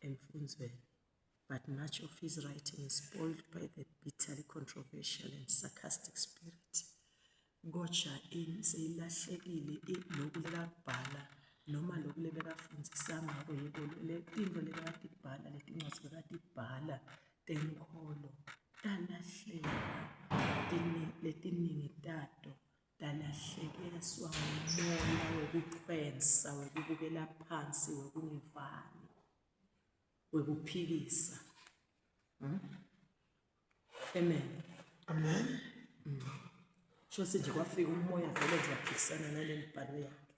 Emfundzweni, but much of his writing is spoiled by the bitterly controversial and sarcastic spirit. Koja in seyilahlekile loku lekakubhala noma loku lebekafundzisa ngako yebo letintfo lebekatibhala letincwadzi bekatibhala tenkholo talahleka letiningi tato Talahlekeswa ngumoya wekuchwensa, wekubukela phansi, wekungevani, wekuphikisa. Hmm? Amen. Amen. Mm. Shose nje kwafika umoya vele nje waphikisana nale mibhalo yakhe.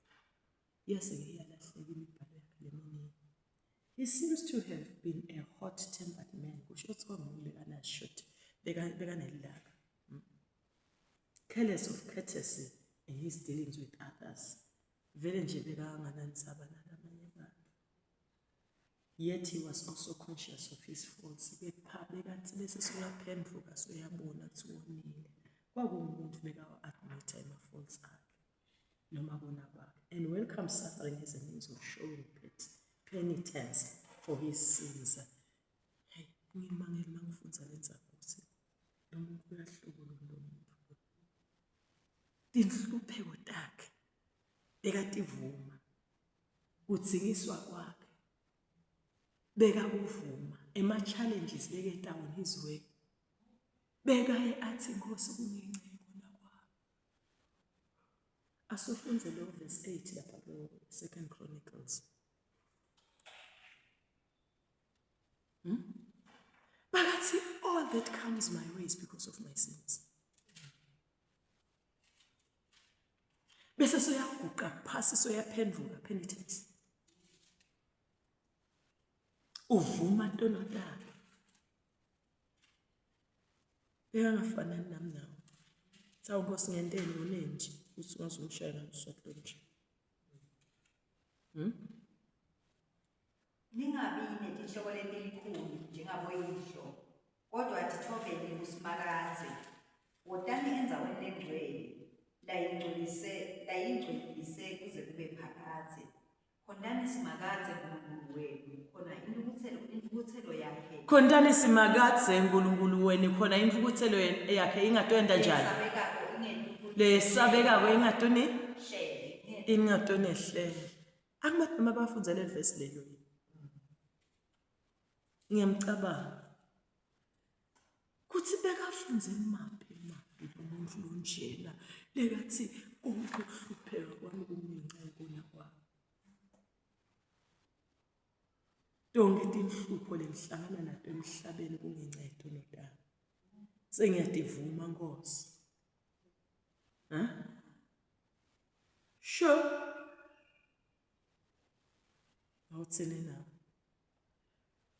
Yase-ke iyalahleka imibhalo yakhe leminingi. He seems to have been a hot-tempered man. Kusho ukuthi kwakungumuntu bekanashoti, bekanelilaka. Hmm? Careless of courtesy in his dealings with others. Vele nje bekanganandzaba nalamanye abantu. Yet he was also conscious of his faults. Kepha bekathi bese soyaphenduka soyabona ukuthi wonile. Kwakuwumuntu bekawa-admitha ema-faults akhe noma kona kwakhe and welcome suffering as a means of showing penitence for his sins. Hey, ngimangele uma ngifundza le ndzaba ukuthi lo muntu uyahluka lo muntu lo. Tinhlupheko takhe bekativuma, kudzingiswa kwakhe bekakuvuma, ema-challenges beketa on his way bekaye athi Nkosi kungenxa yokona kwami. Asufundze lo verse 8 lapha ku Second Chronicles. Hmm? Bakathi all that comes my way is because of my sins. Bese soyaguqa phasi soyaphenduka penitent. Uvuma tono takhe. Bekangafanani nami nawe. Sawu Nkosi ngenteni ngone nje uthi ungazungishaya ngaloswati lonje. Hmm? Ningabi netinhloko letilikhuni njengaboyihlo, kodwa titfobeni kuSimakadze. Wotani endzaweni lengcwele, layingcwelise layingcwelise kuze kube phakadze. Khontani Simakadze Nkulunkulu wenu, khona intfukutselo intfukutselo yakhe Khontani Simakadze Nkulunkulu wenu khona intfukutselo yakhe ingatwenta njani? lesabekako ingetukuni Lesabekako ingatoni hlele. ingatonehlela. Akumathi noma bafundza leli vesi lelo yini. Ngiyamcabanga. Kuthi bekafundze maphi maphi lo muntu lonjena lekathi konke ukuhlupheka kwami kungenxa yokona kwami. Tonke tinhlupho lengihlangana nato emhlabeni kungenxa yetono tami. Sengiyativuma Nkosi. Ha? Sure. Awuthini na?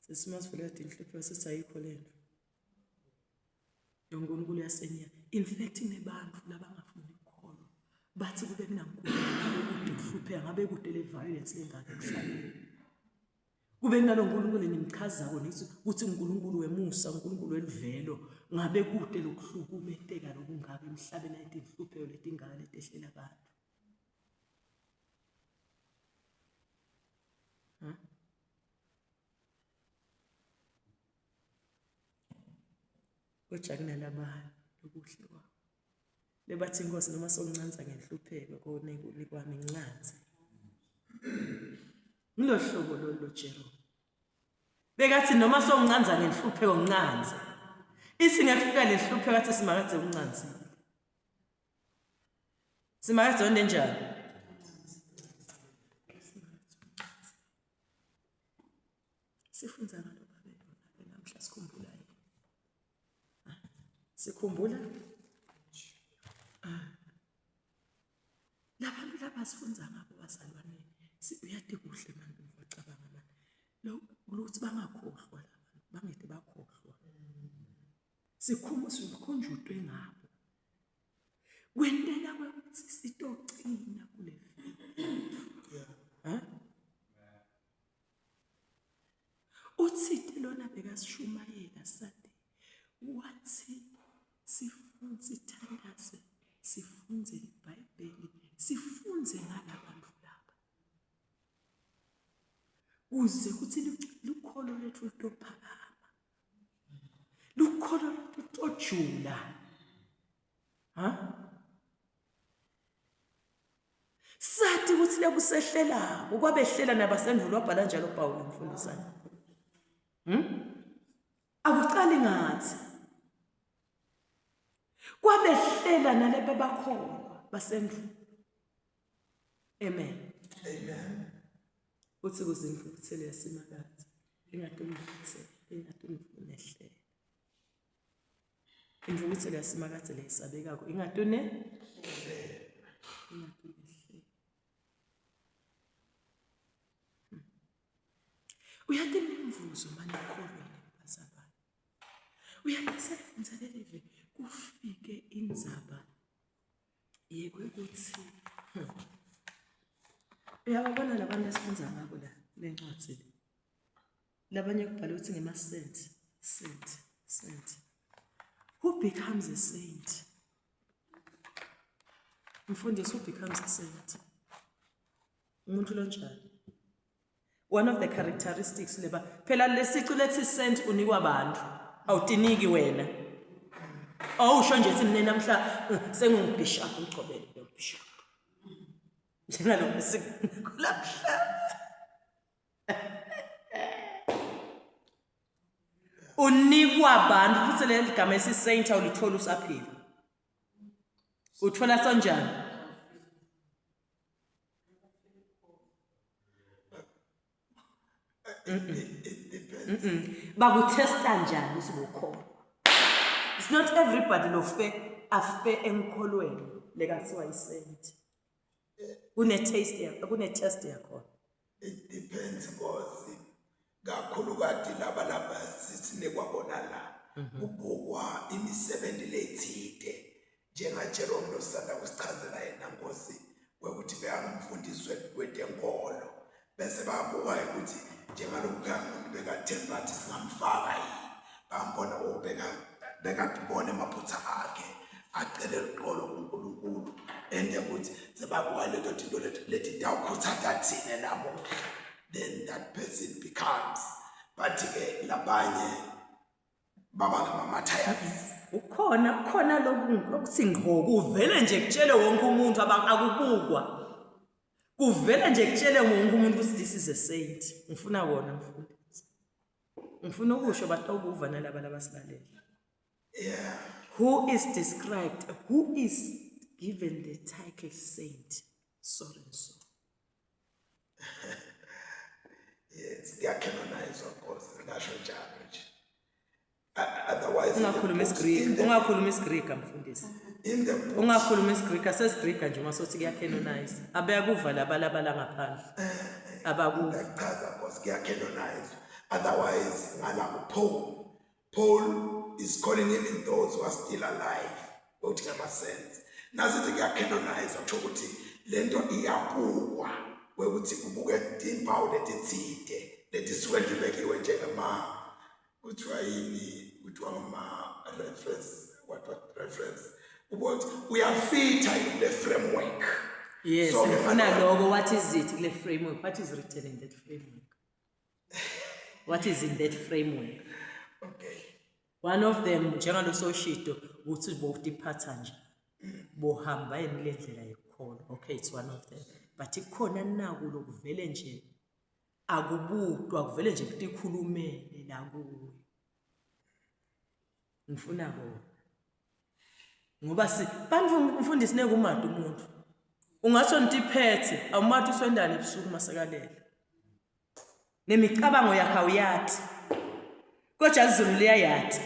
Sesimasivula tinhlupho sithi ayikho lento. Lo Nkulunkulu uyasenya. In fact kunebantu labangafuni ukukholwa. Bathi kube kunaNkulunkulu ngabe kude ukuhlupheka, ngabe kude le violence lengaka emhlabeni. Kube kunalo Nkulunkulu enimchazako nithi ukuthi uNkulunkulu wemusa, uNkulunkulu weluvelo, ngabe kude lokuhlukumeteka lokungaka emhlabeni netinhlupheko letingaka letehlela abantu. Ha? Kodwa kunalabanye lokuhle kwabo. Lebathi inkosi noma sokuncansa ngenhlupheko kwami ngincanse. Ngilo hlobo lolu loJerome. Bekathi noma sowuncanza ngenhlupheko ngincanze. Ithi ngekufika le hlupheko athi simakadze uncanzile. Simakadze wente njani? Sifundza ngalo babe lona namhla sikhumbula yena. Sikhumbula ah. Labantu laba sifundza ngabo bazalwane uyati kuhle mani ngicabanga mani lokuthi bangakhohlwa labantu bangede bakhohlwa sikhunjutwe ngabo kwentela kwekuthi sitocina kule yeah. Uthite lona bekasishumayela Sunday wathi sifunde sithandaze sifunde iBhayibheli sifunde ngalabantu laba kuze kuthi lukholo Lukholo lwetfu lutophakama. Lukholo lwetfu lutojula. Ha? Sati ukuthi lekusehlelako kwabehlela nabasendvulo wabhala njalo Pawulu mfundisana. Akucali ngathi. Kwabehlela nalaba bakholwa basendvulo. Amen. Amen. Uthi kuze imvukuthelo yaSimakadze ingatungivuthela ingatungifunehlela. Imvukuthelo yaSimakadze leyisabekako ingatune ingatunehlela. Uyathi imivuzo manje ukholweni bazalwane. Uyathi sefundza leli kufike indzaba yekuthi uyababona labantu esifundza ngabo la le ncwadi le labanye kubhalwe ukuthi ngema-saint saint saint who becomes a saint mfundisi who becomes a saint umuntu lonjani one of the characteristics leba phela lesicu lethi saint unikwa abantu awutiniki wena awusho nje thi mina namhla sengingubishop ugcobele lo bishop njengalo sikulamhla unikwa abantu futhi leli gama esi-saint awulithola usaphila uthola sonjani Bakuthesta njani ukuthi bukholwa? It's not everybody lofe afe enkholweni lekathiwa isenti. Kune taste yakho, kune test yakhona. It depends Nkosi. Kakhulukati laba laba sisinikwa bona la. Kubukwa imisebenzi lethide njengaJerome losanda kusichazela yena Nkosi kwekuthi bekangumfundisi wetenkolo bese babuka ukuthi njengalokhu kangumuntu bekathemba athi singamfaka yini bambona o bekatibona emaphutha akhe acele luxolo kuNkulunkulu ende ukuthi sebabuka leto tinto leti tawukhuthata thina namuhla then that person becomes but-ke labanye baba ngama-Matthias ukhona kukhona lokhu okuthi ngqo kuvele nje kutshele wonke umuntu akubukwa kuvele nje kutshele wonke umuntu ukuthi this is a saint ngifuna wona mfundisi ngifuna ukusho batokuva nalaba labasilalela yeah who is described who is given the title saint so and so yes kuyacanonizwa nkosi ngasho njalo nje otherwise ungakhuluma isiGreek ungakhuluma isiGreek mfundisi in the book ungakhuluma isiGreek asesiGreek nje uma sothi kuyacanonize abayakuva laba laba ngaphandle abakuva chaza nkosi kuyacanonize otherwise ngala kuPaul Paul is calling even those who are still alive ukuthi ngama-sense nasithi kuyacanonize kusho ukuthi lento iyabukwa kwekuthi kubuke timpawu letitsite letisuke tibekiwe njengema kuthiwa yini kuthiwa ngama-reference what what reference ukuthi uyafitha kule framework yes So, ngifuna lokho what is it kule framework what is written in that framework what is in that framework okay one of them njengalo soshido ukuthi botiphatha nje bohamba yini le ndlela yokukholwa okay it's one of them but kukhona naku lokuvele nje akubudwa kuvele nje kutikhulumele la kuwe ngifuna kona ngoba si bantu mfundisi nekumati umuntu ungasho ntiphethe awumati uswendane ebusuku masekalele nemicabango yakhe awuyathi kodwa izulu liyayathi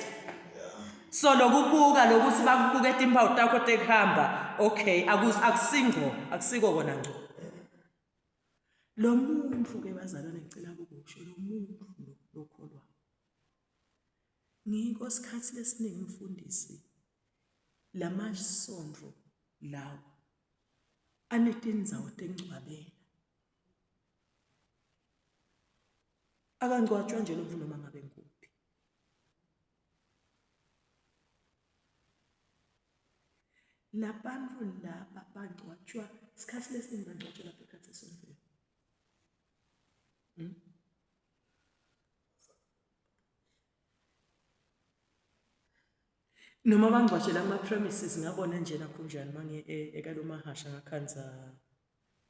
so lokubuka lokuthi bakubuke timpawu takho tekuhamba okay akusingco akusiko kona ngco lo muntu ke bazalwane ngicela ukukusho lo muntu lo lokholwa ngiko sikhathi lesiningi mfundisi lamasondvo lawa anetindzawo tengcwabela akangcwatshwa nje lo noma ngabe ngikuphi labantu laba bangcwatshwa isikhathi lesiningi bangcwatshwa lapha ekhathi esontweni. Noma bangcwatshela ama-premises ngabona nje nakhunjani mangiye ekalomahasha ngakhanza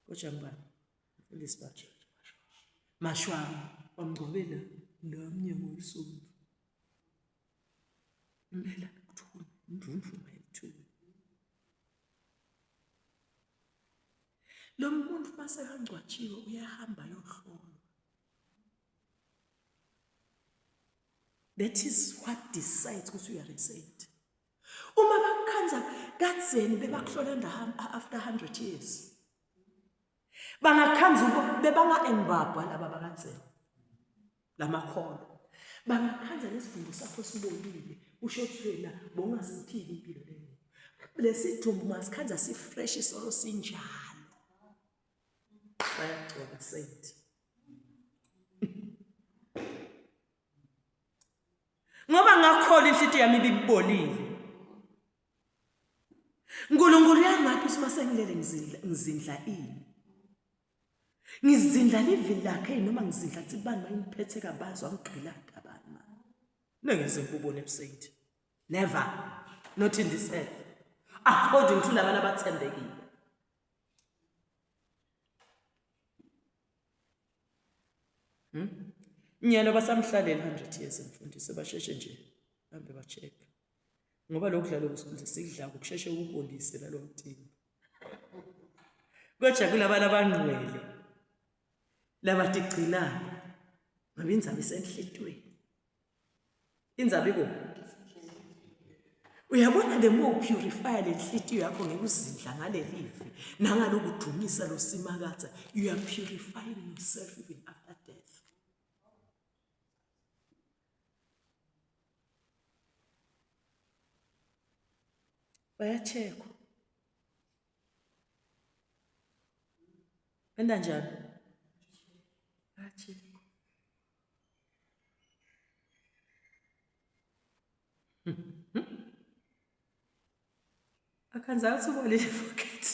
kojambani mfundisi batsho mashwama wamngcwabela la mnyango welisonto impela kuthuna indunduma yelithuna. Lo muntu masekangcwatshiwe uyahamba ayohlolwa. That is what decides ukuthi you are a saint. Uma bakukhanza kadzeni bebakuhlola after 100 years. Bangakhanza bebanga embabha laba bakadzeni. Lamakholwa. Bangakhanza lesidumbu sakho sibolile usho ukuthi wena bowungasiphili impilo leyo. Lesidumbu masikhanza si fresh solo sinjalo. Bayagcoba saint. Ngoba ngakholwa inhlitiyo yami ibibolile. uNkulunkulu uyangathi ukuthi masengilele ngizindla ini. Ngizindla livili lakhe noma ngizindla kuthi bani mayingiphethe kabanzi wangigqilada bani ma. Nengeze ngikubone ebusaint. Never. Not in this earth. According to laba abathembekile. Nyalo basamhlalela 100 years mfundisi basheshe nje hambe ba-check ngoba lokudla lokhu sikudla kusheshe ukubolise nalo mtimba kodwa kulaba abangcwele labatigcinako ngoba indzaba isenhlitweni indzaba ikuphi uyabona the more purify le nhliziyo yakho ngekuzindla ngalelivi nangalokudumisa losimakatha you are purifying yourself even after death. Bayacheckwa benda njani bayacheckwa. Akhanza athi ubolile forget.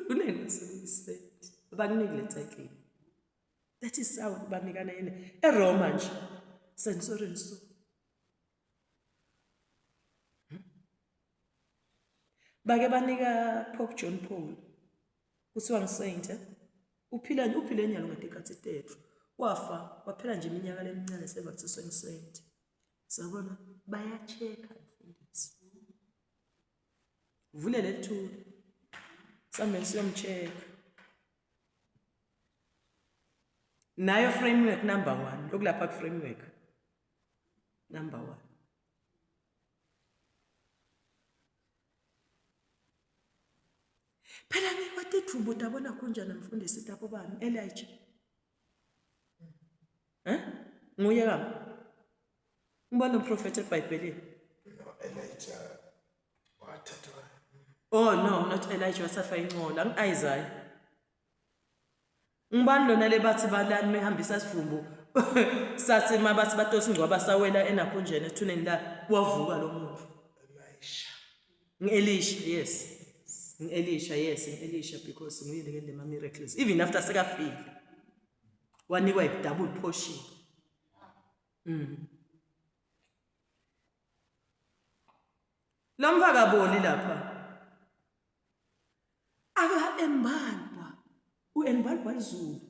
Unengasebenziseti. Abakuniki le title. That is how banikana yini eRoma nje. Sensorin so. Bake banika Pope John Paul. Kuthiwa ngisaint eh? Uphila uphile nyalo ngetikhathi tethu. Wafa waphila nje iminyaka lemincane seva kuthiwa ngisaint. Sabona baya-check-a mfundisi. Vule leli thuna. Sambe siyomcheck. Nayo framework number 1 lokulapha ku framework number 1. Phela ngikwatithumbu tabona kunjani mfundisi tabo bani Elijah. Eh? Nguye kami. Ngibona umprofeti eBhayibhelini. No, Elijah wathathwa. Oh no, not Elijah wathathwa inqola, ngi-Isaiah. Ngibani lona le bathi balani mehambisa sivumbu sathi mabathi batosingcwaba sawela enakhonjeni ethuneni la wavuka lo muntu. Elisha. Ngi-Elisha, yes. Ngi-Elisha, yes, ngi-Elisha because nguye ke lema miracles even after sekafile. Wanikwa i-double portion. Lo mfakaboli lapha. Aka embalwa. Uembalwa izulu.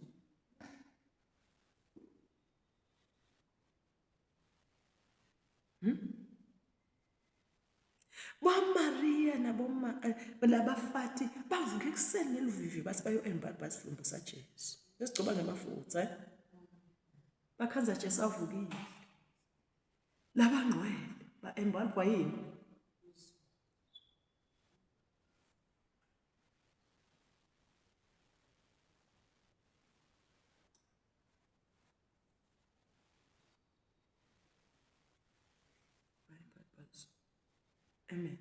BoMaria naboma labafati bavuka ekuseni ngeluvivi bathi bayo embalwa isifumbu saJesu. Lesigcoba ngamafutha eh. Bakhanza Jesu avukile. Labangcwele ba-embalwa yini? Amen.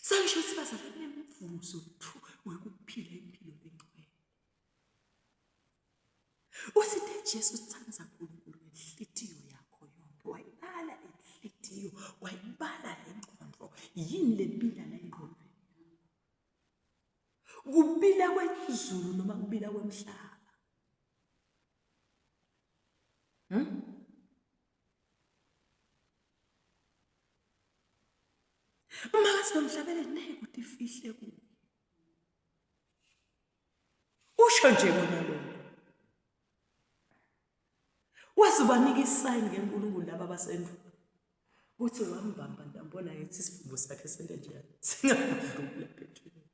Sangisho ukuthi bazalwane kunemvuzo wekuphila impilo lengcwele. Uthi Jesu uthanda uNkulunkulu ngenhlitiyo yakho yonke. Wayibala lenhlitiyo, wayibala lengqondo. Yini lebila la engqondweni? Kubila kwezulu noma kubila kwemhlaba? Uthi lo mhlabeleli neke utifihle kuye. Usho nje kona lokho. Wasibanika isayini ngenkulunkulu laba basendulo. Uthi wambamba ndambona ngithi isidumbu sakhe sente njani singadluli lapha ethuneni.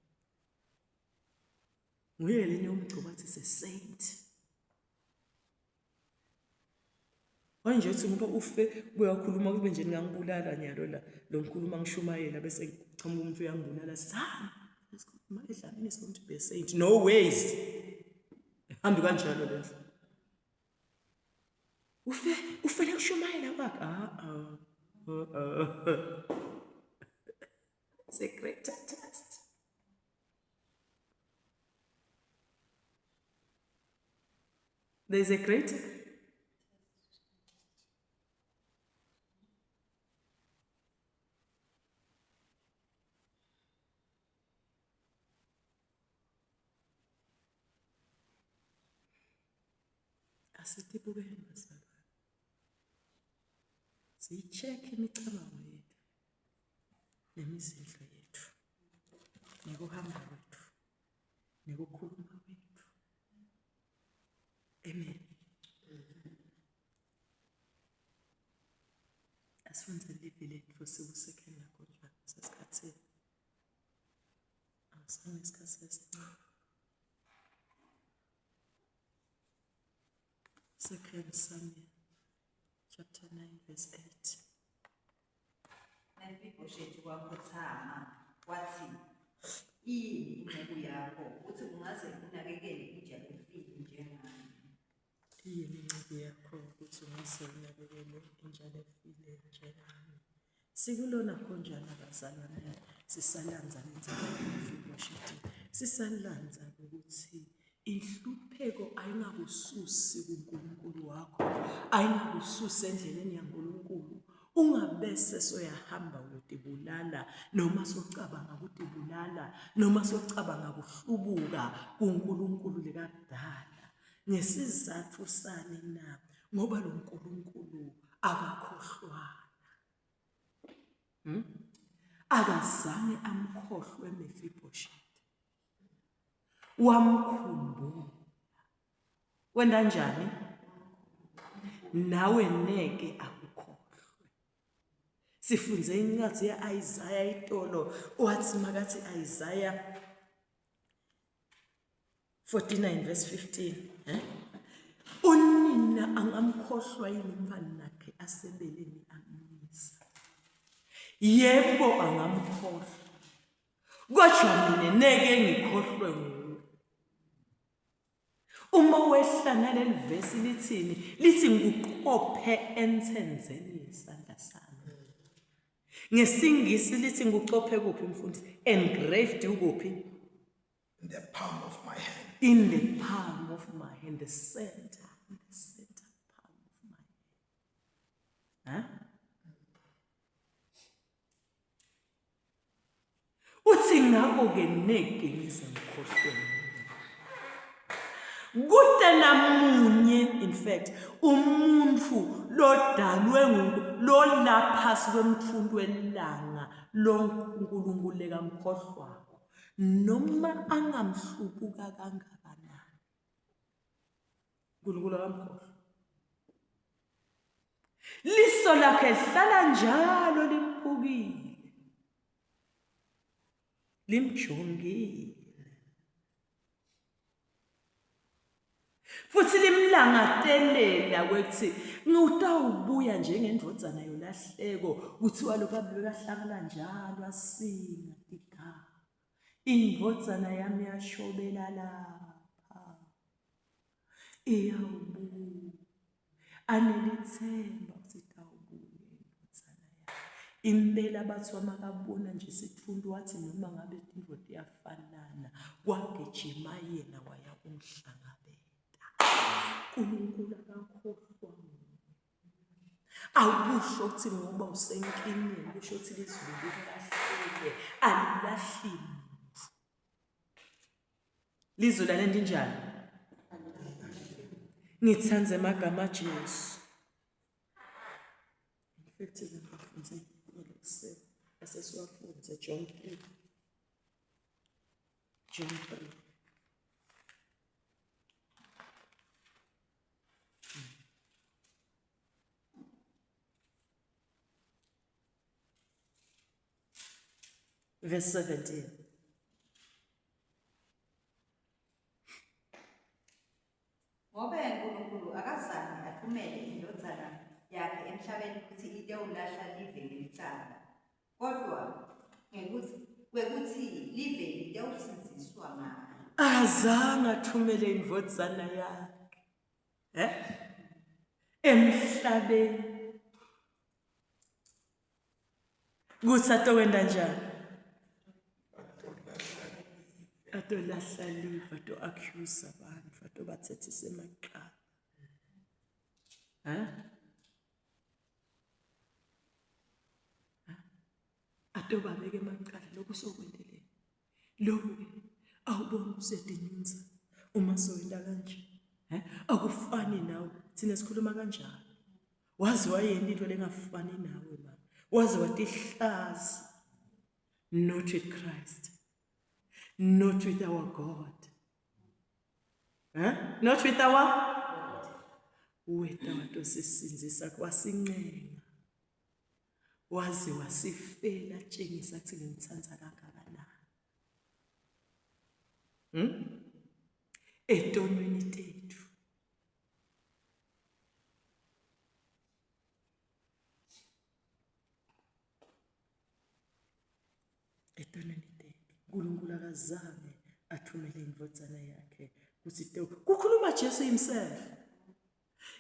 Nguye leni yomgcobo athi se-saint. Manje uthi ngoba ufe uyakhuluma kube nje ningangibulala nyalo la lo ngikhuluma ngishumayela bese kuqhamuka umuntu uyangibulala sithi ha sikhuluma edlamini is going to be a saint no ways hambi kanjalo le ndlela ufe ufele kushumayela kwakhe ah ah it's a greater test There is a greater. Asitibukeni bazalwane. Siyi-check imicabango yethu nemizindlo yethu nekuhamba kwethu nekukhuluma kwethu. Amen. Asifunze livi lethu sikusekheni lakho njalo sesikhathini. Awusange isikhathi esincane. Second Samuel chapter 9 verse 8. Mefiboshethi wakhothama wathi, Iyini inceku yakho ukuthi ungaze unakekele inja efile njengami? Iyini inceku yakho ukuthi ungaze unakekele inja efile njengami? Sikulona khonjana bazalwane sisalanza nenzaba kaMefiboshethi sisalanza ukuthi inhlupheko ayingakususi kuNkulunkulu wakho ayingakususi endleleni yaNkulunkulu ungabese soyahamba uyotibulala noma socabanga kutibulala noma socabanga kuhlubuka kuNkulunkulu likakudala ngesizathu sani na ngoba lo nkulunkulu akakhohlwana Akazange amkhohlwe Mefiboshethi. Wamkhumbula. Wenda njani? Nawe neke akukhohlwe. Sifunze incwadi ya-Isaya itolo wathi makathi Isaya 49 verse 15 eh? Unina angamkhohlwa yini umntwanakhe asebeleni amyisa? Yebo angamkhohlwa, kodwa mina neke ngikhohlwe nguwe. Uma wehla naleli vesi lithini? Lithi ngikuqophe ensenzeni yesandla sami. NgesiNgisi lithi ngikuqophe kuphi mfundisi? Engraved ukuphi? In the palm of my hand. In the palm of my hand, the center, in the center palm of my hand. Huh? Uthi ngakho-ke neke ngize ngikhohlwe kude namunye in fact umuntu lodalwe lolaphasi kwemthuntu welanga lo nkulunkulu lekamkhohlwako noma angamhlubuka kangakanani uNkulunkulu akamkhohlwa liso lakhe lihlala njalo limbukile limjongile futhi limlangatelela ukuthi ngutawubuya njengendvodzana yolahleko kuthiwa lo baba bekahlakala njalo asinga tigaba indvodzana yami yashobela lapha iyawubuya anelithemba ukuthi itawubuya indvodzana yami impela bathiwa makabona nje sithuntu wathi noma ngabe indoda iyafanana kwagijima yena waya kumhlangabeta uNkulunkulu akakhohlwa Awukusho ukuthi ngoba usenkingeni kusho ukuthi lizulu likulahlile alilahli muntu. Lizulu lalento injani? Ngithanda amagama aJesu. In fact, ngifunze ekuseni. Asesiwafundze John 3. John 3. Verse 17. Ngobe Nkulunkulu akazange athumele indvodzana yakhe emhlabeni kutsi itewulahla live ngelicala, kodwa ngekutsi kwekutsi live litewusindziswa ngayo. Akazange athumele indvodzana yakhe eh emhlabeni kutsi atowenta njani atolahla live ato-accuse abantu atobathethisa emacala ha atobabeka emacala lokhu sokwenteleni Lokhu-ke awuboni usedinyunza uma sowenta kanje. Eh? Akufani nawe. Thina sikhuluma kanjalo. Waze wayenta into lengafani nawe mama. Waze watihlaza. Not with Christ. Not with our God. Eh? Not with our weta watosisindzisa kwasincenga Waze wasifela tshengisa ukuthi ngimthanda kangakanani. Etonweni tethu. Etonweni tethu. uNkulunkulu akazange athumele indvodzana yakhe kutsi kukhuluma Jesu himself.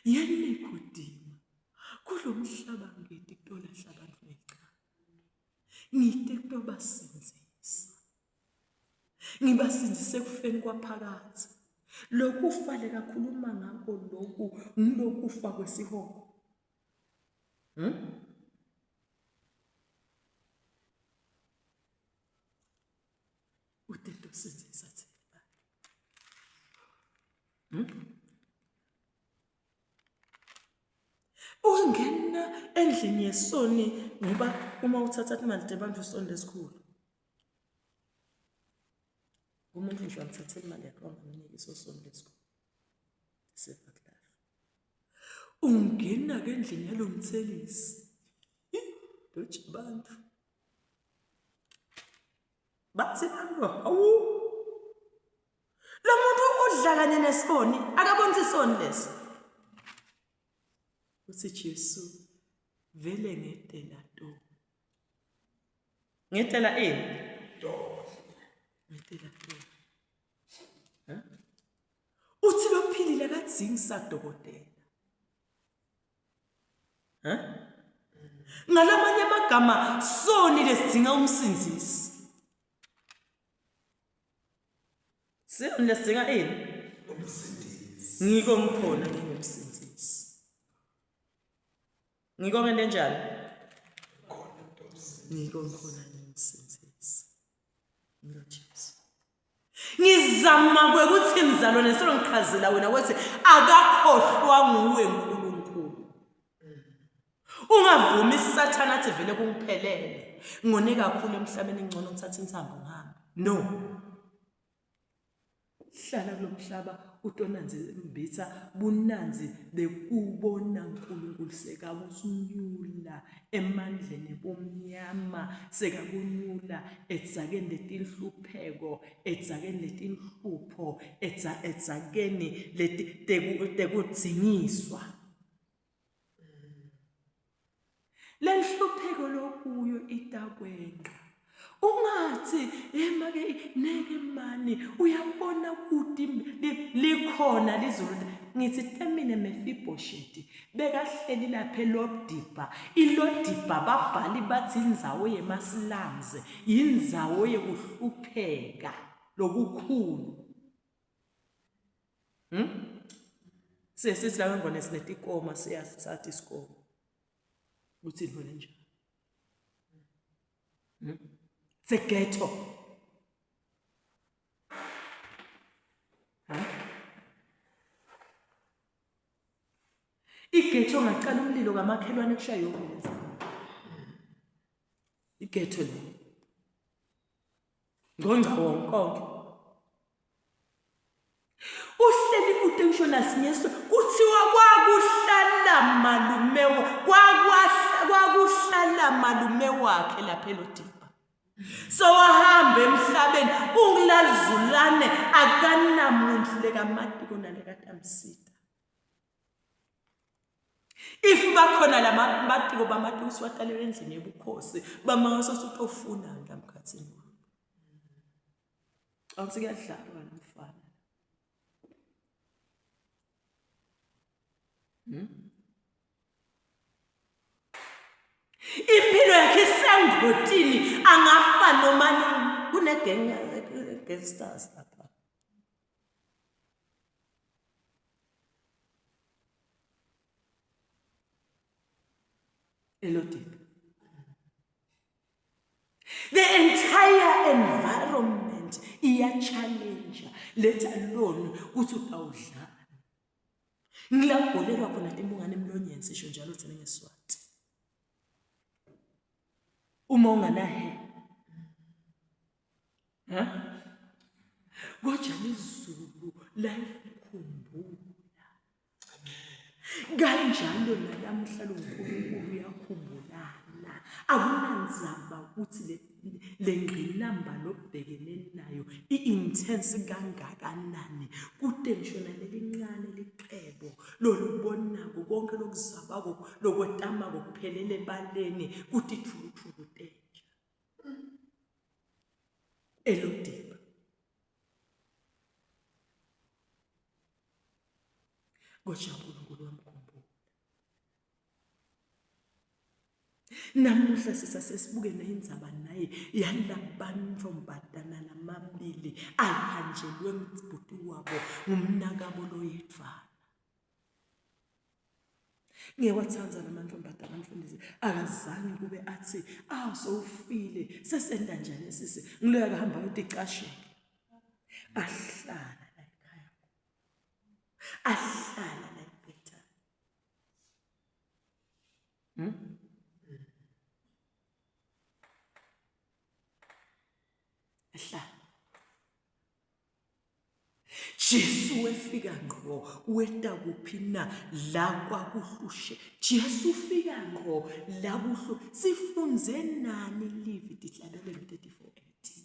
Yenikodima kulomhlaba ngeti kutolahla abantu ngecala. Ngite kutobasindzisa. Ngibasindzise ekufeni kwaphakadze. Lokufa lekakhuluma ngako loku ngilokufa kwesihogo. Utetosindzisa thina bantu. Ungena endlini yesoni ngoba uma uthatha imali tebantu isoni lesikhulu. Umuntu nje wamthathela imali yakhe wangamnika isosoni lesikhulu. Seva kulahla. Ungena ke endlini yalo mthelisi. Doja abantu. Bathi abantu hawu Lo muntu udla kanye nesoni, akaboni isoni leso. Uthi Jesu vele ngetela to. Ngetela ini? To. Ngetela to. Uthi lophilile akadzingi sadokotela. Eh? Ngalamanye amagama soni lesidinga umsindzisi. Soni lesidinga ini? Umsindisi. Ngiko ngikhona ngingumsindisi. Ngiko ngente njani? Khona umsindisi. Ngiko ngikhona ngingumsindisi. NgoJesu. Ngizama kwekuthi mzalwane solo ngichazela wena ukuthi akakhohlwa nguwe uNkulunkulu. Ungavumi sathana athi vele kungiphelele. Ngone kakhulu emhlabeni ngcono ngithatha intambo ngihambe. No. Hlala kulomhlaba utonanzi mbitha bunanzi bekubona uNkulunkulu sekakusinyula emandleni ebumnyama sekakunyula edzakeni letinhlupheko edzakeni letinhlupho edzakeni tekudzingiswa Lenhlupheko lokuyo itakwenqa. Ungathi emake neke mani uyabona kuti likhona lizulu ngithi temine Mefibhosheti bekahleli lapha eLodibha iLodibha babhali bathi indzawo yemaslums indzawo yekuhlupheka lokukhulu Siye sithi la ngone sinetikoma siyasithatha isikoma. Uthi into lenjani? It's a ghetto. Huh? Igetho ngaqala umlilo kamakhelwane kushaya yonke lensizwa. Igetho le. Ngongca wonke. Uhleli kude ngisho nasinye kuthiwa kwakuhlala malume kwakuhlala malume wakhe lapha elodibha. So wahamba emhlabeni ungulalzulane akanamuntu lekamatiko nalekatamsita. If bakhona lamatiko bamatiko siwatalelwe endlini yobukhosi bamangase usutofuna la mkhathini wabo. Awuthi kuyadlalwa lo mfana. Hmm? Impilo yakhe isengotini angafa noma nini. Kune-gang gangsters lapha. Elodini. The entire environment iya-challenge let alone ukuthi utawudlani. Ngilagolelwa khona timbungane emlonyeni sisho njalo thina ngeSwati. Uma unganahe. Ha? Kodwa izulu layikhumbula. Kanjalo nalamuhla lo Nkulunkulu uyakhumbulana. Akunandzaba ukuthi le le ngqinamba lobhekene nayo i-intense kangakanani kude ngisho nalelincane licebo lolubonako konke lokuzabako lokwetamako kuphelele ebaleni kutithukuthuku tenja elodiba Kodwa uNkulunkulu wamkhumbula. Namuhla sisasesibuke nayindzaba naye yalabantombazana lamabili ahanjelwe ngubhuti wabo ngumnakabo loyedvwana. Ngiyawathanda lamantombazana mfundisi akazange kube athi awu sowufile sesenda njani sisi ngiloyo akahamba ayoticashela ahlala la ekhaya ahlala la eBethany hmm? Ahlala Jesu wefika ngqo weta kuphi na la kwakuhlushe Jesu ufika ngqo la kuhlu sifunze nani livi tihlabelelo 34:18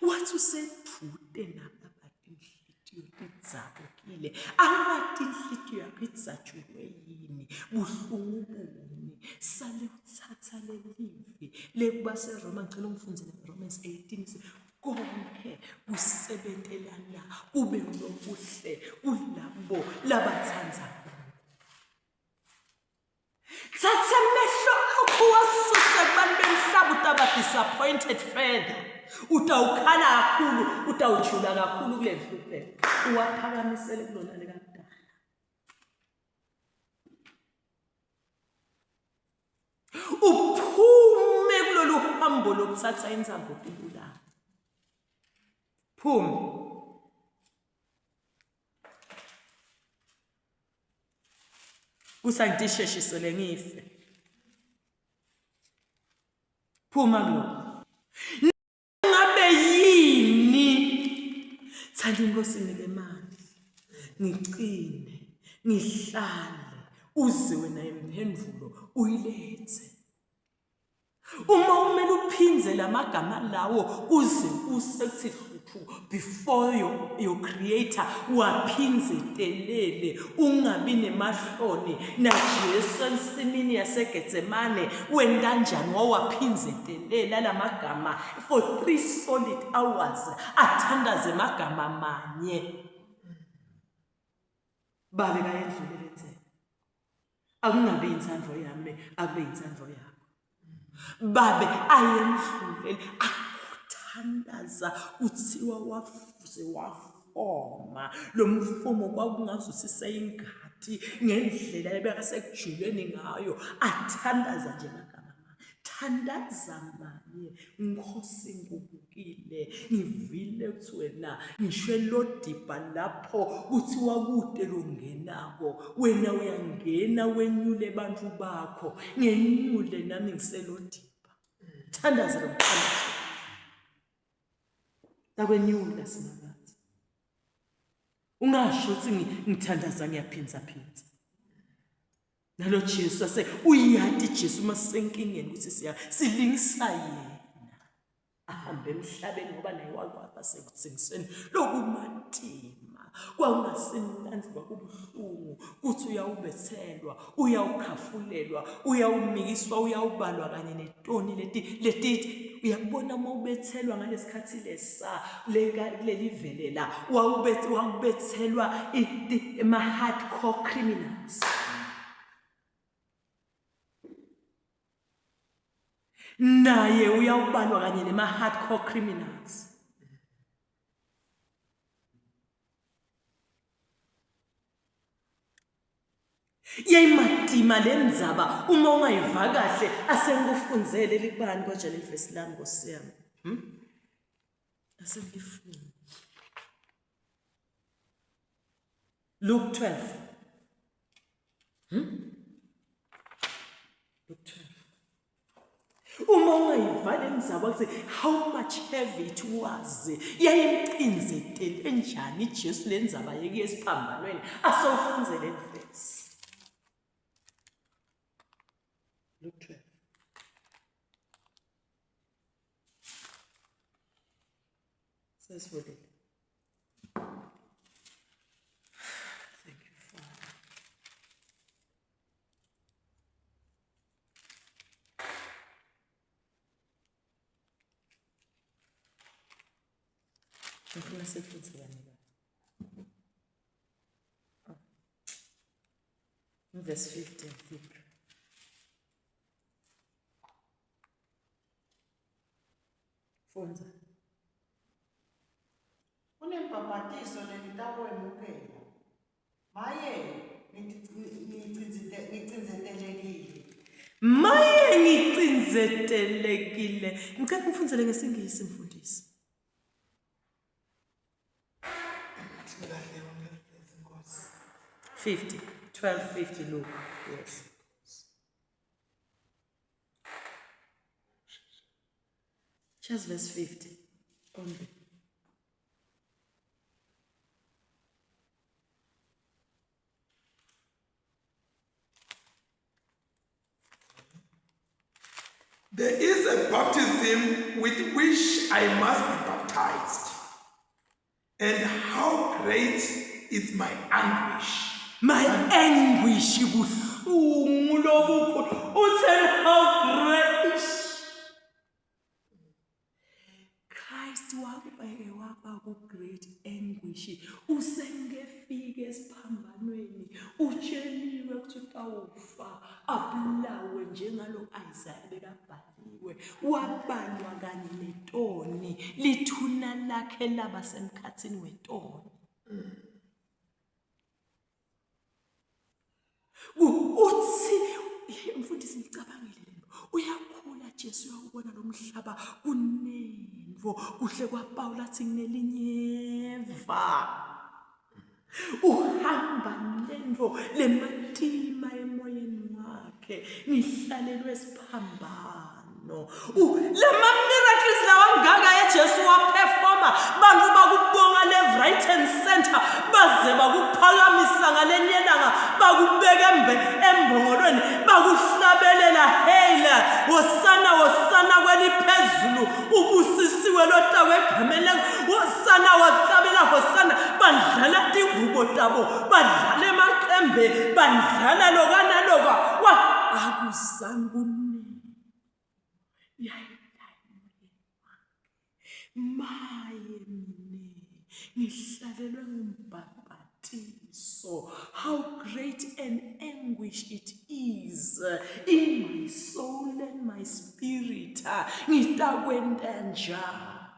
Wathi usedvute nalaba tinhlitiyo tidzabukile, angati inhlitiyo yakho idzatshulwe yini, buhlungu buni. Sale utsatsa lelivi lekuba seRoma, ngicela ungifundzele Romans 18 konke kusebentelana kube lokuhle kulabo labatsandza Thatha amehlo akho uwasuse kubantu bemhlaba utaba disappointed further. Utawukhala kakhulu, utawujula kakhulu kule nhlupheko. Uwaphakamisele kulona likadala. Uphume kulolu hambo lokuthatha intambo tibulala. Phume. Kusangitisheshisele ngife. Phuma kuloko. Ngabe yini? Thanda inkosi nike amandla. Ngiqine, ngihlale uze wena imphendulo uyilethe. Uma umele uphindze lamagama lawo kuze use kuthi hluthu before your, your creator waphinzetelele ungabi nemahloni naJesu ensimini yaseGetsemane wentanjani wawaphinzetelela lamagama for three solid hours athandaze emagama manye babe kayendlulele enzela akungabi intsandvo yami akube intsandvo yakho babe ayendlulele akuthandaza kuthiwa wafuze wafoma lo mfumo kwakungazusisa ingadi ngendlela ebekasekujuleni ngayo athandaza nje magama Thandaza manye Nkosi ngibukile ngivile kuthi wena ngisho elodibha lapho kuthiwa kude longenako wena uyangena wenyule abantu bakho ngenyule nami ngiselodibha. Thandaza lo mthandazo. Takwenyula Simakadze. Ungasho ukuthi ngithandaza ngiyaphinza phinza. Nalo Jesu ase uyati Jesu uma sisenkingeni ukuthi siya silingisa yena. Ahambe emhlabeni ngoba naye wakwaba sekuthengisweni lokumatima. Kwakungasimnandzi kwakubuhlungu kuthi uyawubethelwa, uyawukhafulelwa, uyawumikiswa, uyawubalwa kanye netoni leti leti uyakubona uma ubethelwa ngalesikhathi lesa leli vele la wawubethelwa ama-hardcore criminals. Naye uyawubalwa kanye nema-hardcore criminals. Yayimatima le ndzaba uma ungayiva kahle asengikufundzele likubani konje leli vesi lami nkosi yami. Asengilifunde. Luke 12. Luke 12. Uma ungayivala indzaba kuthi how much heavy it was. Yayimcinzetele njani Jesu le ndzaba yekuya esiphambanweni asewufunze le verse. Luke 12. Sesivulile. Thank you, Father. Ngifuna sifuthe kanye kanye. Verse 50, I think. Fundza. Kunembhabhatiso lenitakwemukela. Maye, ngicindzetelekile. Maye ngicindzetelekile. Ngicela ngifundzele ngesiNgisi mfundisi. 50 12:50 Luke. Yes. Just verse 50 only. There is a baptism with which I must be baptized. And how great is my anguish. My anguish buhlungu lobukhulu. Uthe how great. Christ wakubeke waba ku great anguish usengefike esiphambanweni utsheliwe ukuthi utawufa abulawe njengalo Isaiah bekabhaliwe wabalwa kanye netoni lithuna lakhe laba semkhathini wetoni. Uthi mfundisi ngicabangile lento uyakhula Jesu uyawubona lo mhlaba kunenvo kuhle kwaPaul athi nginelinyeva uhamba nento lematima emoyeni wakhe ngihlalelwe esiphambano lama miracles lawa ngaka yeJesu waperforma bantu bakubonga le right and center baze bakuphakamisa ngalenye ilanga bakubeka embe embongolweni bakuhlabelela heyla wosana wosana kweliphezulu ubusisiwe lotawe egameni wosana wahlabela hosana badlala tingubo tabo badlala emaqembe badlala lokanaloka wa akuzange kunini Maye mina ngihlalelwe ngumbhabhatiso. How great an anguish it is in my soul and my spirit. Ngitakwenta njani?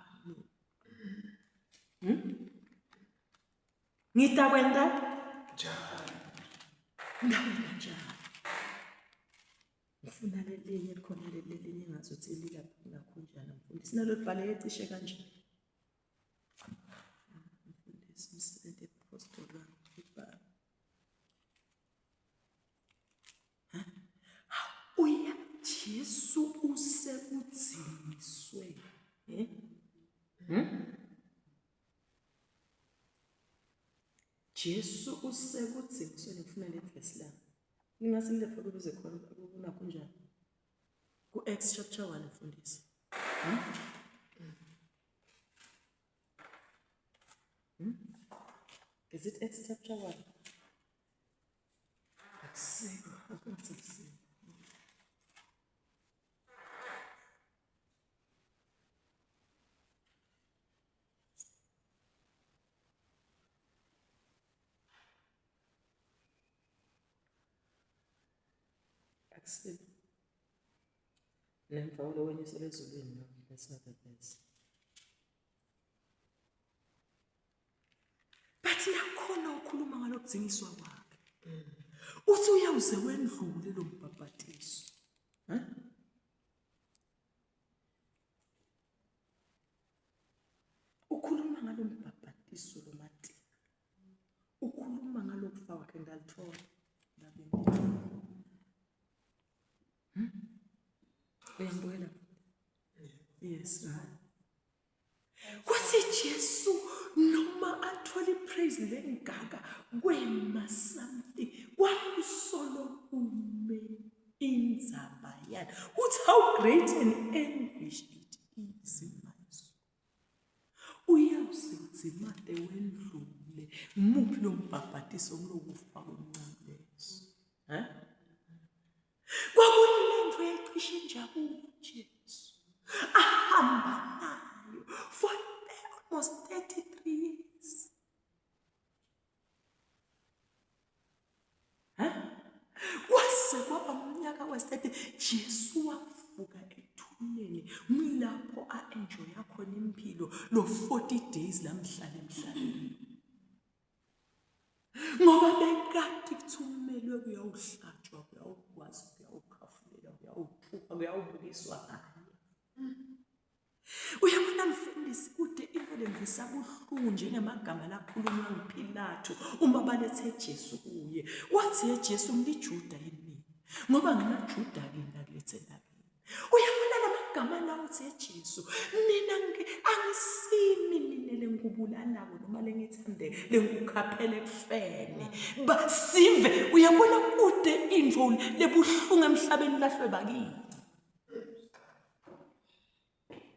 Ngitakwenta njani? Ngitakwenta njani? Ngifuna lelinye likhona leli lelinye ngazuthi lilapha kungakhonjana mfundisi nalo libhaleke cishe kanje. Mfundisi umsebenzi epostoli wami ibhala. Uya Jesu use. usekudzingisweni. Eh? Hmm? Jesu usekudzingisweni ngifuna le verse la. Ningase nilefake kuze khona kunakho njani. Ku-Acts chapter 1 mfundisi. Hmm? Hmm? Is it Acts chapter 1? Akusiko, akusiko. Akusiko. Nemva kwalowenyuselwa ezulwini no, that's not the verse. But nakhona ukhuluma ngalokudzingiswa kwakhe. Uthi uyawuze wendlule lo mbhabhatiso. Huh? Ukhuluma ngalo mbhabhatiso lo Matima. Ukhuluma ngalokufa kwakhe ngalithola. Ngabe ngithola. Hmm? Uyangibukela? Yes. Kwathi Jesu noma athola ipraise lengaka kwema something kwakusolo kume indzaba yani uthi how great an anguish it is in my soul uyawusidzimate wendlule muphi lo mbhabhatiso kulokufa komnqamlezo eh Kwakunento ecishe injabulo Jesu ahamba nayo for almost 33 years. Huh? Kwase kwaba umnyaka wesi-30 Jesu wavuka ethuneni ngilapho a-enjoya khona impilo lo 40 days lamhlala emhlabeni. Ngoba bekade kuthumelwe kuyawuhlatshwa kuyawugwazwa kuyawukhafulela kuyawuthukwa kuyawubukiswa ngaye. Uyabona mfundisi kude into lemvisa buhlungu njengemagama lakhulunywa nguPilato uma balethe Jesu kuye. Wathi ye Jesu ngiliJuda yini mina? Ngoba nginaJuda kini nakulethela Uyabona lamagama lawo uthi Jesu mina angisimi mina lengubulalako noma lengithande lengukhaphele ekufeni basive uyabona kude intfo lebuhlungu emhlabeni ulahlwe bakini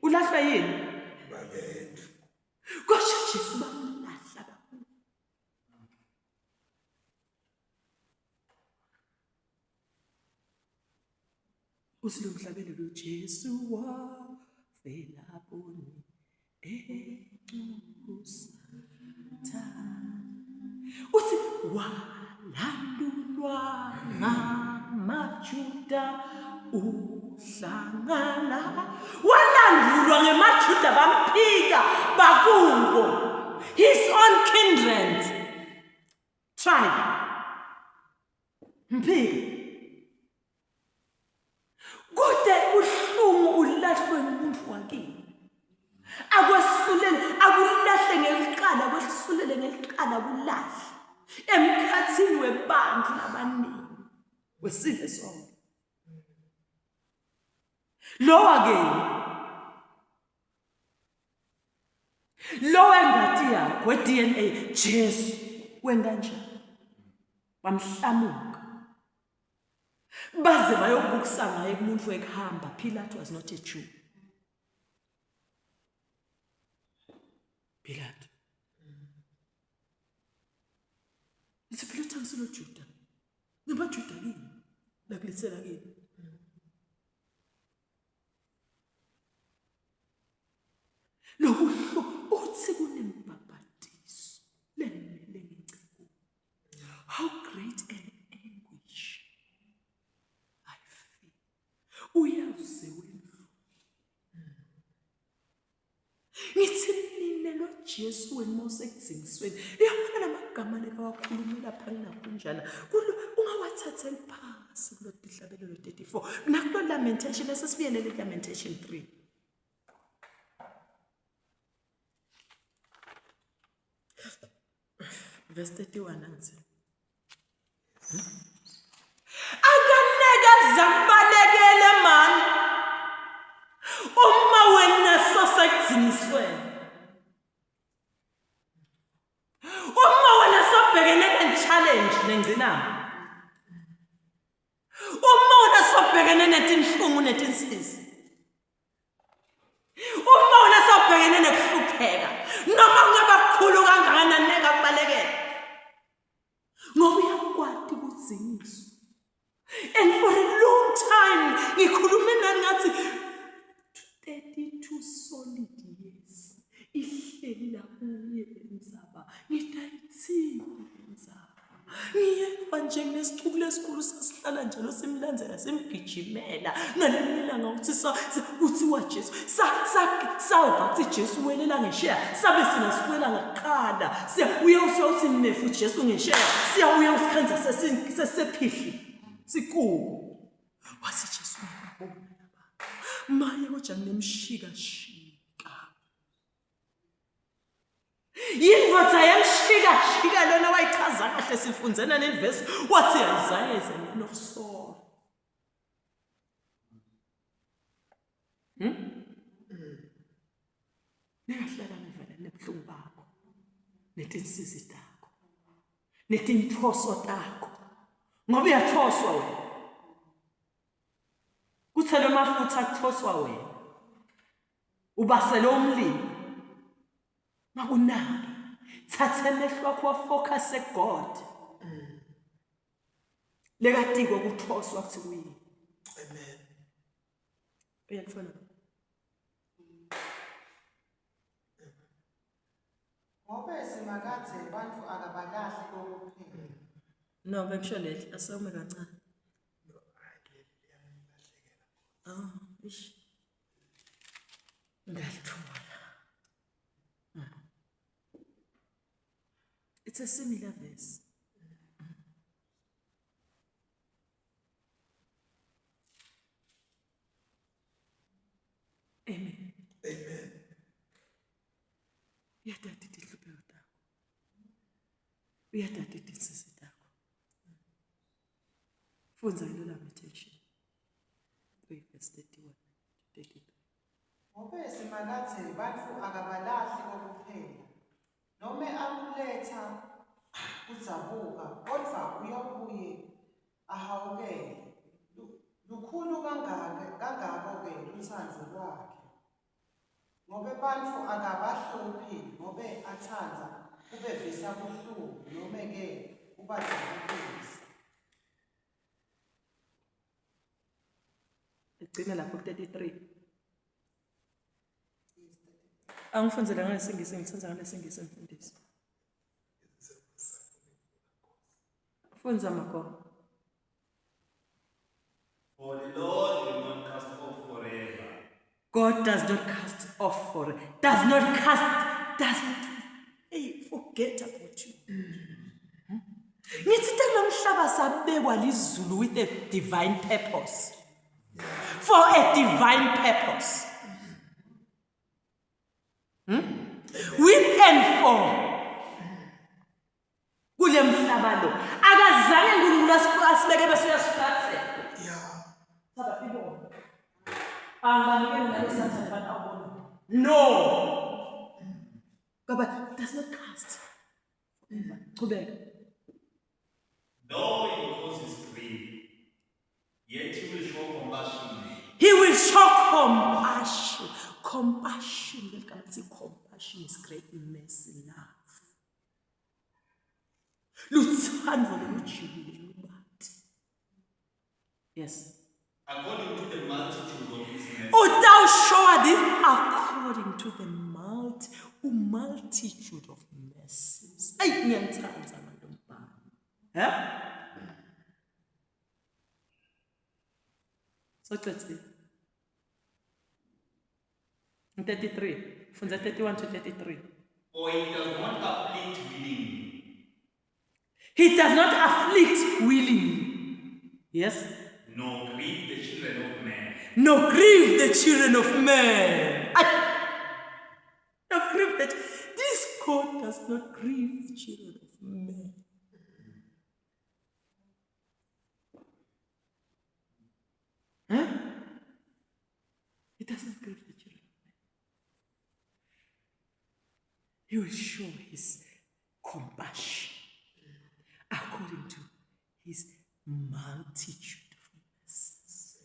ulahlwe yini bakethu kwasho Jesu bamlahla bakubo Uthi lo mhlabelelo Jesu wafela boni encukusatha. Uthi walandulwa ngamaJuda uhlangana walandulwa ngemaJuda bamphika bakubo his own kindred tribe mphike kude uhlungu ulahlwe ngumuntu wakini akwesulele akulahle ngeliqala kwesulele ngeliqala kulahle emkhathini webantu labaningi wesive sonke lowa ke lo wengati yakho we-DNA Jesu wenda njani bamhlamuka baze bayobukisa ngaye kumuntu wekuhamba Pilate was not a Jew Pilate Uthi Pilate angisilo Juda NgibaJuda kini nakulethela kini Lokuhlu uthi kunembhabhatiso lemele ngicebo. How great an anguish I feel. Uyazi wena. Ngithi mina lo Jesu wena uma usekudzingisweni uyabona la magama lekawakhulumela lapha kunakunjana kulo ungawathatheli phasi kulo tihlabelelo 34 nakulo lamentation esesibuyelele lamentation 3 verse 31 angithi akaneke aze akubalekele mani. ne-challenge nengcinamba. Uma sobhekene netinhlungu netinsizi. Uma wena sawubhekene nekuhlupheka noma kungaba kukhulu kangakanani ngeke akubalekele ngoba uyakwati kudzingiswa. And for a long time ngikhulume nani ngathi 32 solid years ihleli la kuye lenzaba ngitayithini lenzaba. Ngiyeva nje ngesixuku lesikhulu sasihlala njalo simlandzela simgijimela ngalinye ilanga ukuthi kuthiwa Jesu sawuva kuthi Jesu uwelela ngesheya sabe sina siwela ngaqala siyabuya usiyawuthi nefu Jesu ngesheya siyabuya usikhanza sesisephihli sikuku wathi Jesu ngiyabona laba maye kodwa nginemshikashika Yindoda yamshikashika lona wayichaza kahle sifundzena nevesi wathi Isaiah is a man of sorrow. Ningahlala nivele nebuhlungu bakho netinsizi takho netinthoso takho ngoba uyathoswa wena kuthelwe amafutha kuthoswa wena ubasele umlilo makunake thatha emehlo akho wafocus eGod lekatiko kuthoswa kuthi kuyini amen uyakufana Ngobe Simakadze bantfu akabalahli kokuphela. No, bekusho leli asewume kancane. Oh, ish. Ngalithola. It's a similar verse. Amen. Amen. Uyatata inhlupheko takho. Uyatata itinsizi takho. Fundza yilo Lamentation 3 verse 31 to 33. Ngobe Simakadze bantfu akabalahli kokuphela, nome akuletsa kudzabuka, kodvwa uyawubuye ahawukele. Lukhulu kangako-ke lutsandvo lwakhe. Ngobe bantfu akabahluphi ngobe atsandza kubevisa buhlungu nome-ke kubadzabukisa. Igcina lapho ku-33. Angifundzele ngalesingisi ngithanda ngalesingisi mfundisi. Fundza Magogo. For the Lord will not cast off forever. God does not cast off for does not cast does not hey forget about you. Ngithi kulomhlaba sabekwa lizulu with a divine purpose. For a divine purpose. Hmm? With and for kule mhlaba lo akazange uNkulunkulu asibeke bese uyasifulathela yeah saba ibona angibanikele nalo sathane abantu awubona no baba does not cast forever chubeka Though he causes grief, yet he will show compassion. He will show compassion. Compassion. Leligama lithi compassion is great mercy, love. Luthando lolujulile lubanti. Yes. According to the multitude of his mercy. Utawushowa this according to the multi, multitude of mercies. Ayi ngiyamthanda manje umbhalo. He? Socedzile. 33. Fundza 31 to 33. For he does not afflict willingly. He does not afflict willingly. Yes. Nor grieve the children of men. Nor grieve the children of men. Nor grieve the This God does not grieve the children of men. Huh? He does not grieve the children of men. He will show his compassion according His multitude of mercies.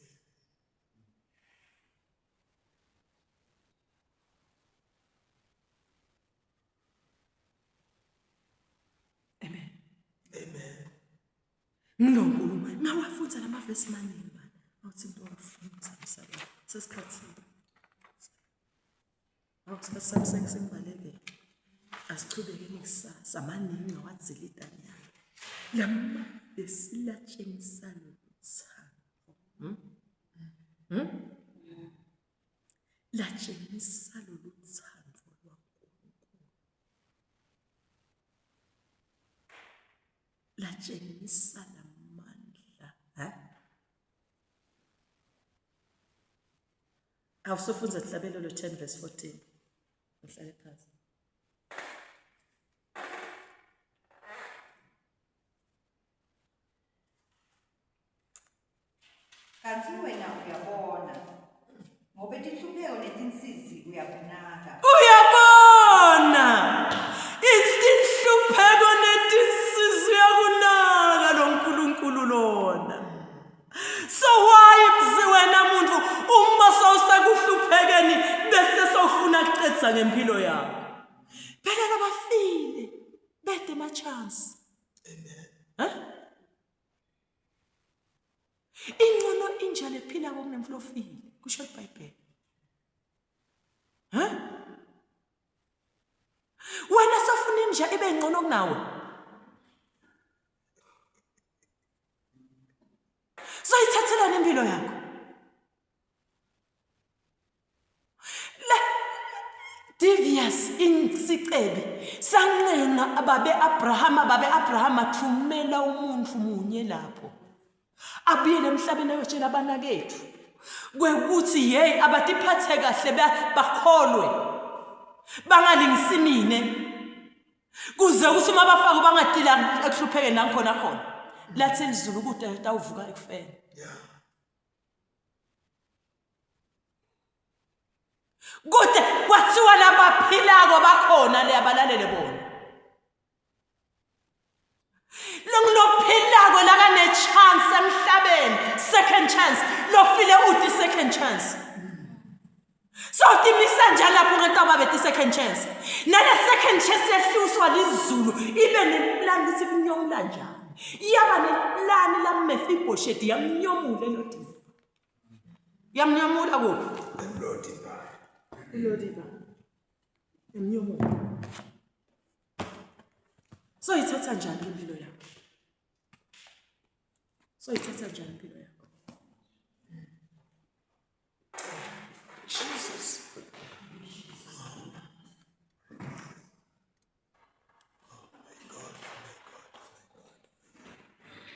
Amen. Amen. Ngilonkulumo ngawafundza lamavesi maningi bana. Awuthi ngiyawafundza msakazi. Sesikhathini. Awusikhathi sami sengibalekela. Asichubekeni kusasa maningi ngawadzilitanyana. Lamavesi latshengisa loluthando. Hmm? Hmm? Latshengisa loluthando lwaNkulunkulu. Latshengisa lamandla. Ha? Awusofunza Hlabelelo 10 verse 14. Uhlale phansi. Kantsi wena uyabona ngobe tinhlupheko netinsizi uyakunaka. Uyabona inhlupheko netinsizi uyakunaka lo Nkulunkulu lona. So why mzi wena muntu uma sowusekuhluphekeni bese sowufuna kuqedza ngempilo yakho? Phela labafile bede ma chance. Amen. Huh? Ingcono inja lephilako kunemflofile kusho iBhayibheli. Huh? Wena sofuna inja ibe ngcono kunawe. Soyithathelani impilo yakho? Le devious isicebi sancenga ababe Abrahama babe Abrahama thumela umuntu munye lapho abuyele emhlabeni ayotshela abanakethu kwekuthi hey abatiphathe kahle bakholwe bangalingisi mina kuze ukuthi uma bafaka bangatila ekuhluphekeni la ngikhona khona lathi elizulu kude tawuvuka ekufeni kude kwathiwa labaphilako bakhona le abalalele bona longulophilako lakane-chance emhlabeni second chance lofile uthi second chance sawutimisa njani lapho ngento babethe second chance nale second chance yehluswa lizulu ibe neplani ukuthi kunyomula njani iyaba neplani lamefibhosheti yamnyomula elodini yamnyomula kuphi Elodiba. elodiba yamnyomula soyithatha njani impilo yakho soyithatha njani impilo yakho.